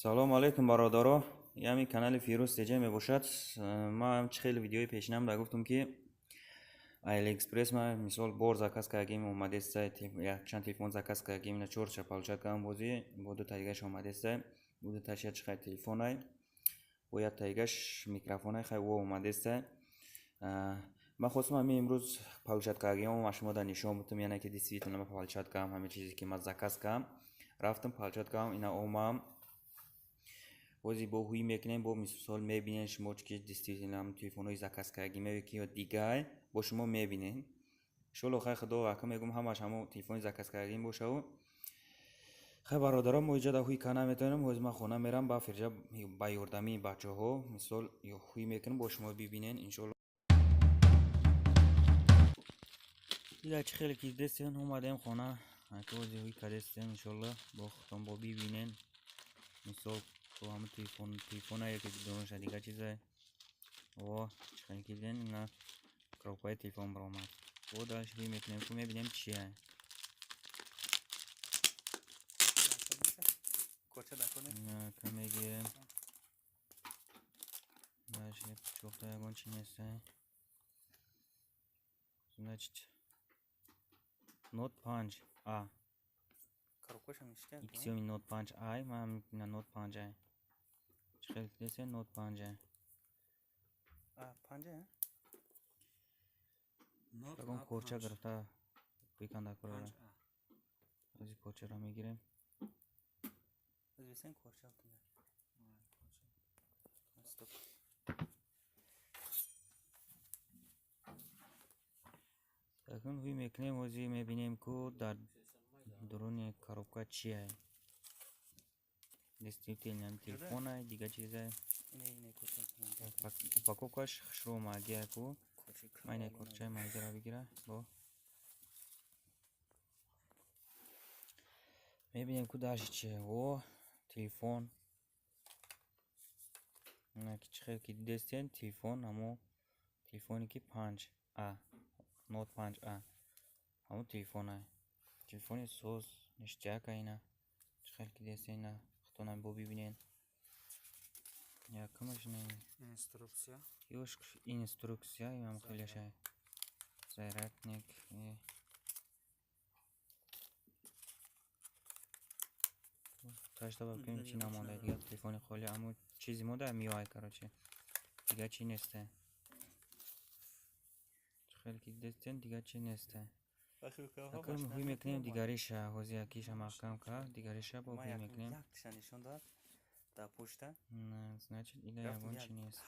Салому алейкум, бародаро. Ями канали Фирӯз ТЖ мебошад. Ман чӣ хеле видеои пешинам да гуфтум, ки Алиэкспресс ма, мисол, бор заказ кардагим, омадеста, якчанд телефон заказ кардагим, ина чорча получать кардам, бози бо дута дигаш омадеста. Бо дуташ як чихай телефонай, бо як дигаш микрофонай, хай во омадеста. Ман хостам ҳамин имрӯз получать кардагиам ма шумо да нишон бутам, яъне ки действительно ма получать кардам ҳамин чизе ки ман заказ кардам. Рафтам, получать кардам, ина омам. Бози бо ҳуй мекунем, бо мисол мебинем шумо, ки действительно ҳам телефонҳои заказ кардагиме ки ё дигай, бо шумо мебинем. Иншолло, хай, худо ака мегӯм, ҳамаш ҳамо телефони заказ кардагим бошаву. Хай, бародаро, мо иҷа да ҳуй карда наметавонем. Ҳозир ман хона мерам, ба фирҷа ба ёрдамии бачаҳо, мисол, ҳуй мекунем, бо шумо бибинен, иншолло. Ила чӣ хеле ки дидестен, омадем хона, ака бози ҳуй кардестем, иншолло, бо худтон бо бибинен. Мисол, бо ҳама телефон, телефона яке донаша дигар чизе. О, чӣ хеле ки диден, ина коробкаи телефон баромад. Бо дальше ҳуй мекунем, ку мебинем чие. Ка мегирем. Дальше пучоқта ягон чи нест. Значит, Note 5 А. Xiaomi Note 5 i, ман ина Note 5 i. Чӣ хеле дидесен, Note 5 i. Ягон корча гирифта биканда корара. Ози корчаро мегирем. Акнун ҳуй мекунем, ҳозир мебинем, ку дар дуруни коробка чие. Действительно телефонай, дигар чизе. Упаковкаш хушрӯ омадия ку. Ман ина корчаи майдаро бигира. Бо мебинем, ку дальше чие. О, телефон. Ина ки чӣ хел ки дидестен, телефон ҳамо телефоне ки 5А, Note 5А. Ҳамо телефонай. Телефони соз, ништяка ина. Чӣ хел ки дидестен, ина худтонам бо бибинен. Якумаш не. Инструкция. Ёш инструкция, ям хелешай. Зарядник. Ташта ба кунем, чӣ намонда дигар, телефони холӣ, аммо чизи мо да миёай, короче. Дигар чӣ несте. Чӣ хеле ки дидестен, дигар чӣ несте. Акнун ҳуй мекунем дигариша, ҳозир якиша маҳкам кард, дигариша бо ҳуй мекунем. Значит, ила ягон чӣ нест.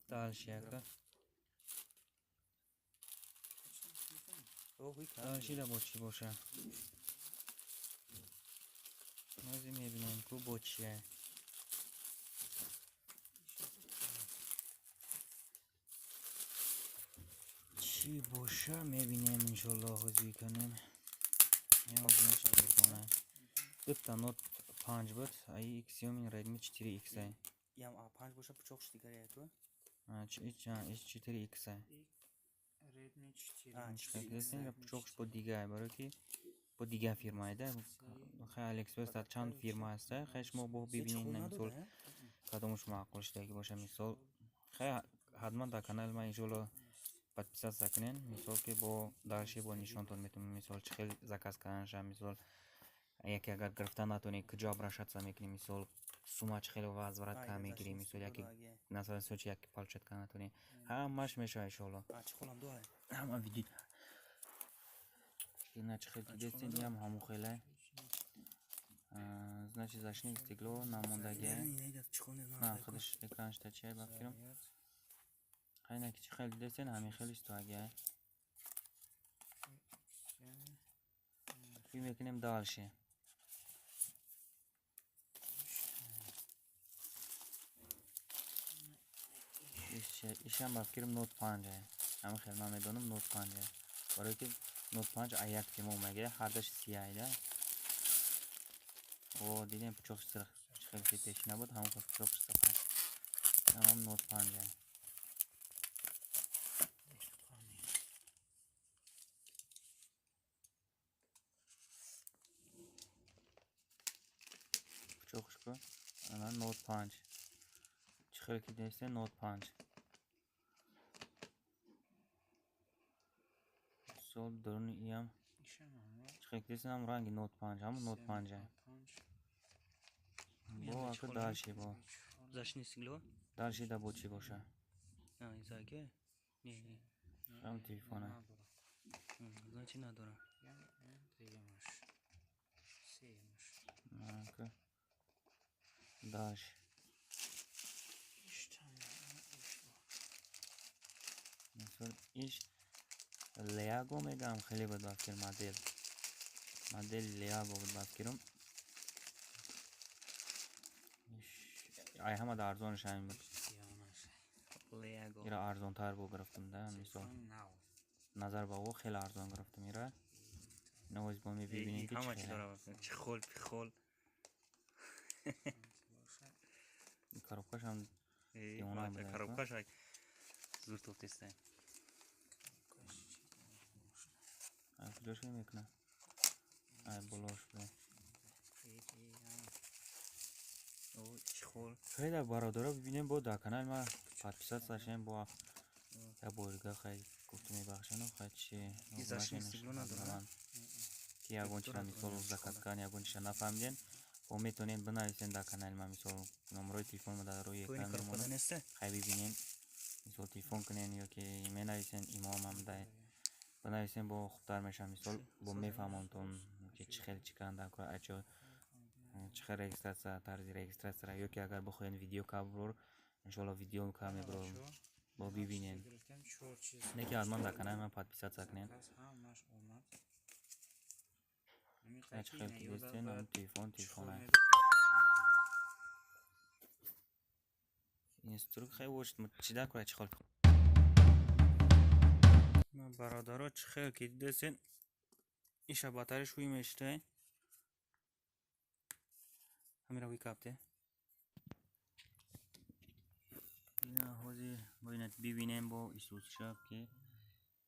Дальше яка. Дальше ила бо чӣ боша? Ҳозир мебинем, ку бо чие. Чӣ боша, мебинем, иншолло, ҳозир канем. Телефона. Дута Note 5 буд, аи Xiaomi Redmi 4X ай. Ям А5 боша, пучоқш дигаре ту? 4X ай. Redmi 4. Дидестен, пучоқш бо дигар, барои ки бо дигар фирмае да. Хай, Алиэкспресс дар чанд фирма ҳаста, хай шумо бо бибинед, мисол, кадомаш маъқул шудаги боша, мисол. Хай, ҳатман дар канали ман, иншолло, подписаться кунен, мисол, ки бо дальше бо нишонтон метавонем, мисол, чӣ хел заказ карданша, мисол, яке агар гирифта натонӣ, куҷо обращаться мекунӣ, мисол, сума чӣ хел возврат карда мегирӣ, мисол, яке масалан случай яке получать карда натонӣ, ҳамаш мешавад, иншолло. Ҳама видео ина чӣ хел дидестен, ям ҳамон хеле. Значит, защитное стекло намондагия. На, худаш экраншта чия, ба фикрам. Хайна ки чӣ хел дидестен, ҳамин хел истоагия. Ҳуй мекунем дальше. Ишам ба фикрам Note 5 ай. Ҳамин хел ман медонам, Note 5 ай. Барои ки Note 5 а як фирма омагия, ҳардаш сияй да. О, дидем, пучоқш сирх, чӣ хел ки пешина буд, ҳамон хел пучоқш сирх. Ҳамам Note 5 ай. ку. Ана Note 5. Чӣ хеле ки дидесте Note 5. Мисол даруни иам чӣ хеле ки дидесте ҳам ранги Note 5, ҳамон Note 5. Бо ака дальше бо. Защитное стекло? Дальше да бо чӣ боша? А, изаге? Не, не. Ҳам телефона. Значит, надора. Ака. Дальше. Мисол иш Леаго мегам хеле буд ба фикр модел. Модели Леаго буд ба фикрум. Ай ҳама да арзонаш ҳамин буд. Леаго. Ира арзонтар бо гирифтам да мисол. Назар ба ӯ хеле арзон гирифтам ира. Навоз бо мебинем ки ҳама чӣ дора. Чехол, пихол. Коробкаш ҳам девона буд. Коробкаш зур тофтеста. Ай куҷош мекунад? Ай болош бо. Чехол. Хеле бародаро бибинем бо дар канали ма подписаться шем бо як бор дига хай гуфту мебахшену хай чи ки ягон чиза мисол заказ кардан ягон чиза нафаҳмиден бо метавонед бинависен дар канали ма мисол номерои телефонма дар рӯи экран мемонад хай бибинен мисол телефон кунен ё ки менависен имоамам дай бинависен бо хубтар мешавад мисол бо мефаҳмонтон ки чӣ хел чӣ кардан дар кор айчо чӣ хел регистрация тарзи регистрацияра ё ки агар бихоҳед видео ка бирор иншоалло видео ка мебирорам бо бибинен. Не ки ҳатман дар канали ман подписаться кунен. Чӣ хел ки дидестен ҳамн телефон телефона. Инструк хай вошт чӣ дар кора чӣ хел. Бародаро чӣ хел ки дидестен иша батареш ҳуй мештай. Ҳамира ҳуй капте. Ина ҳозир бояд бибинем бо исусша ки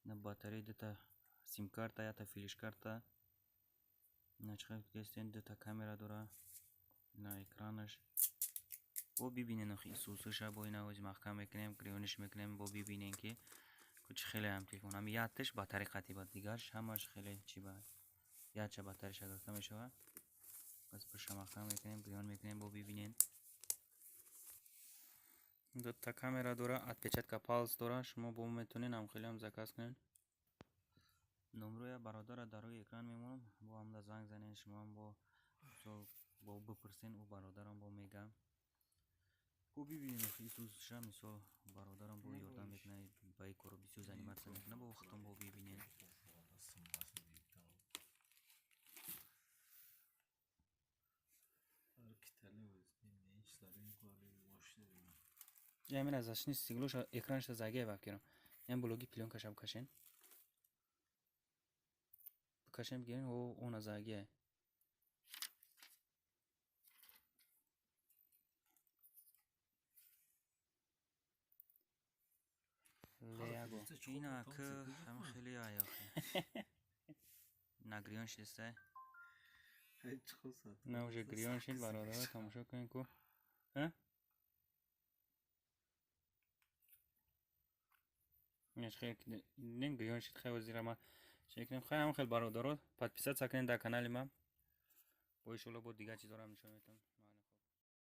на батарея дута сим-карта ята флеш-карта. Ина чӣ хел дидестен дута камера дора. Ина экранаш. Бо бибинен охи исусша бо ина ҳозир маҳкам мекунем, гирёниш мекунем бо бибинен ки чӣ хеле ҳам телефон. Ҳами якташ батарея қатъи бад, дигарш ҳамаш хеле чӣ ба якча батареяша гирифта мешавад. Пас пуша маҳкам мекунем, гирён мекунем бо бибинен. Дута камера дора, отпечатка палс дора, шумо бо метавонед ҳам хеле ҳам заказ кунед. Номроя бародара дар рӯи экран мемонам, бо ҳамда занг занен, шумо ҳам бо мисол бо бипурсен, ӯ бародарам бо мегам. Бо бибинем исусша мисол бародарам бо ёрдам мекунад, ба ин корро бисёр заниматься мекунад, бо худтон бо бибинен. Ямина защитное стекло экранша загия бакирам. Ям блоги пленкаша бикашен. Бикашен бигирен о она загия. Леаго. Ина к ҳам хеле аяхе. На гирён шидестай. На уже гирён шид бародаро тамошо кунед ку. Ҳа? Хел гирён шид хай озира ма чекнем хай ҳам хел бародаро подписаться кунед дар канали ма. Бо иншоалло бо дигар чизҳоро нишон метам.